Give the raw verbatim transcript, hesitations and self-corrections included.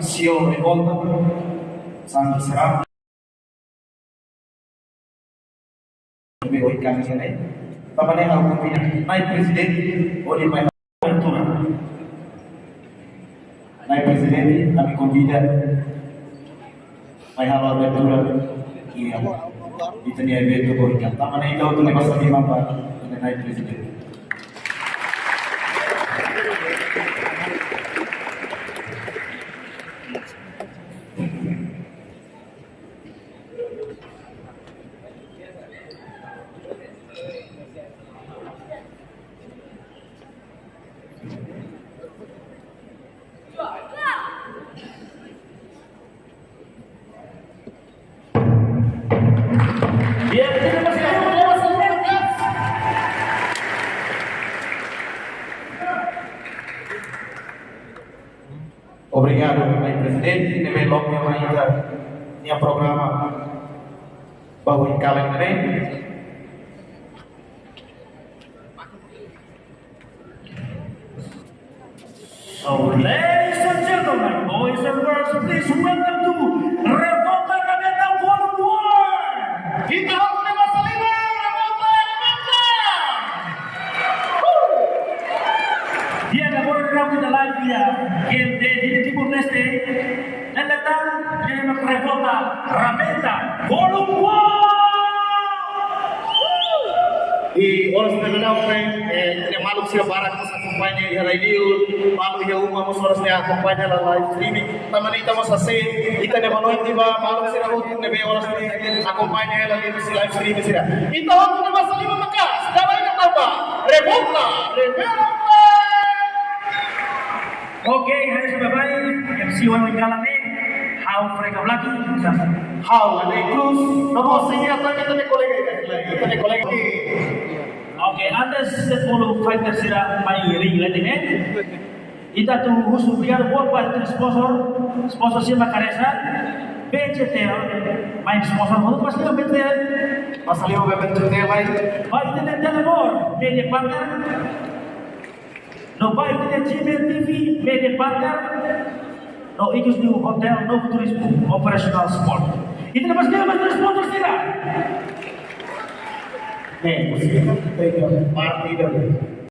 Sio Revolta, Santos Serang, Bego Ikan Sene, tanba ne'e ha'u konvida Na'i Prezidente, hodi mai abertura. Na'i Prezidente, ami konvida mai halo abertura iha ita-nia eventu Bego Ikan. Tanba ne'e ita hotu ne'e basa liman ba Na'i Prezidente. Obrigadu, Na'i Prezidente, ne'ebé loke mai ita-nia programa ba ohin kalan ne'e. So, ladies and gentlemen, boys and girls, please welcome to Revolta Rabenta Volume One. Ita hotu ne'e basa liman, Revolta, Revolta. Woo! Di'ak, agora nós vamos live via G M T, Dili Timor-Leste. Ne'e datan, ne'e Revolta Rabenta Volume One. I oras ne'e daudaun, eh, ita-nia maluk sira barak mós akompaña iha radio, maluk iha uma mós oras ne'e akompaña hela live streaming. Tanba ne'e ita mós hase'e ita-nia boa noite ba maluk sira hotu ne'ebé oras ne'e akompaña hela live streaming sira. Ita hotu ne'e basa liman maka'as, dala ida tanba Revolta, Revolta. Oke, ha'u só baibain, M C oan kalan ne'e, ha'u Freka Blaki, ha'u André Cruz, no mós iha tan ita-nia kolega, ita-nia kolega. Oke, antes de bolu fighter sira mai ring leten ne'e, ita atu husu obrigadu boot ba ita-nia sponsor, sponsor sira mak hanesan, B C T L, mai sponsor, halo pas liman B C T L. Basa liman ba B C T L mai. Ba ita-nia Telemor, media partner. No ba ita-nia G M T V, media partner. No ikus niu Hotel Novo Turismo, operational support. Ita-nia basa liman ba ita-nia sponsor sira. Ne'e, musik kan kita ini partida.